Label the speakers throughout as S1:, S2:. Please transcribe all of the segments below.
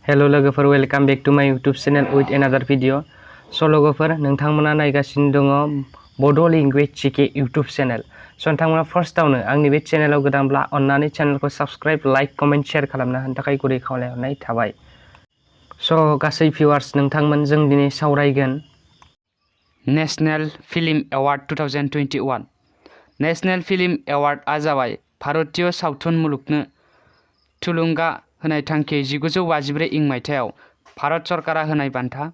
S1: Hello लोगोफोर welcome back to माय YouTube channel with another video स' लोगोफोर नोंथांमोना नायगासिनो दङ बड' लेंगुवेज जिके यूट्यूब चैनल स' नोंथांमोना फार्स्टआवनो आंनि बे चैनलाव गोदानब्ला अन्नानै चैनलखौ साबस्क्राइब लाइक कमेन्ट शेयार खालामना होनो थाखाय गुरै खावलायहरनाय थाबाय। स' गासै भिउवार्स नोंथांमोन जों दिनै सावरायगोन National Film Award 2021। National Film एवार्डआ जाबाय भारतीय सावथुन मुलुगनो थुलुंगा होनाय थांखि 1954 इं मायथाइयाव भारत सरकारा होनाय बान्था।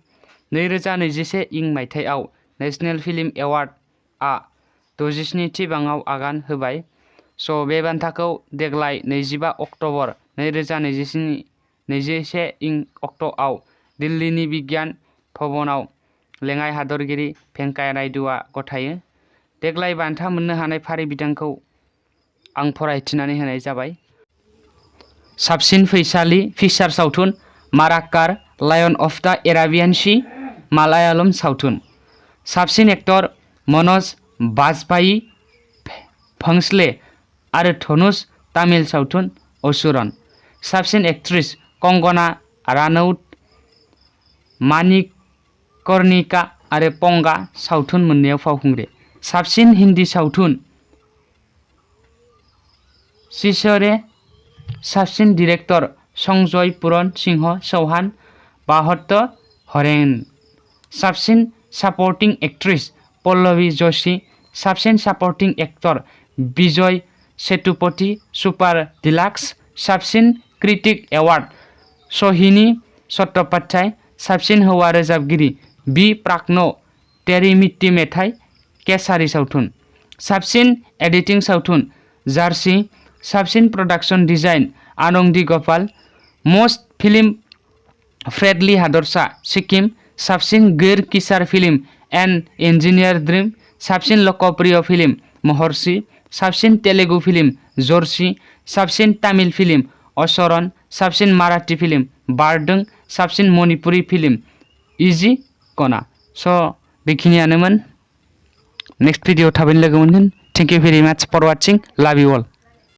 S1: 2021 इं मायथाइयाव नेशनेल फिल्म एवार्डआ 67थि बाङाव आगान होबाय। स' बे बान्थाखौ देग्लाय 25 अक्ट'बर 2021 इं अक्ट'आव दिल्लीनि बिगियान भवनाव लेङाइ हादरगिरि भेंकाया नायडुआ गथायो। देग्लाय बान्था मोननो हानाय फारि बिदांखौ आं फरायथिनानै होनाय जाबाय। साबसिन फैसालि फिचार सावथुन माराक्कार लायन अफ द एराबियान सी मालायालम सावथुन। साबसिन एक्टर मनोज बाजपाई भोंसले आरो धनुष तामिल सावथुन असुरन। साबसिन एक्ट्रेस कंगना रानौत माणिकर्णिका आरो पंगा सावथुन मोननैयाव फावखुंग्रि। साबसिन हिन्दी सावथुन सिसरे। साबसिन डिरेक्टर संजय पुरन सिंह चौहान 72 हरेन। साबसिन सापर्टिं एक्ट्रेस पल्लवी जोशी। साबसिन supporting actor Vijay Sethupathi Super Deluxe. साबसिन क्रिटिक एवार्ड सोहिनी चट्टोपाध्याय। साबसिन हौवा रोजाबगिरि बी प्राज्ञ तेरी मेथाइ केसारी सावथुन। साबसिन एडिटिं सावथुन जार्सी। साबसिन production design Anandi Gopal. Most film friendly हादरसा सिक्किम। साबसिन गैर किसार फिल्म एन इन्जिनियर ड्रीम। साबसिन लोकप्रिय फिल्म महर्षि। साबसिन तेलुगु फिल्म जर्सी। साबसिन तामिल फिल्म असरन। साबसिन माराठी फिल्म बारदों। साबसिन मणिपुरी फिल्म इजि कना। स' बेखिनियानोमोन। नेक्स्ट भिडिअ थाबैनो लोगो मोनगोन। थेंक इउ भेरि माच फर वाचिं। लाभ इउ अल।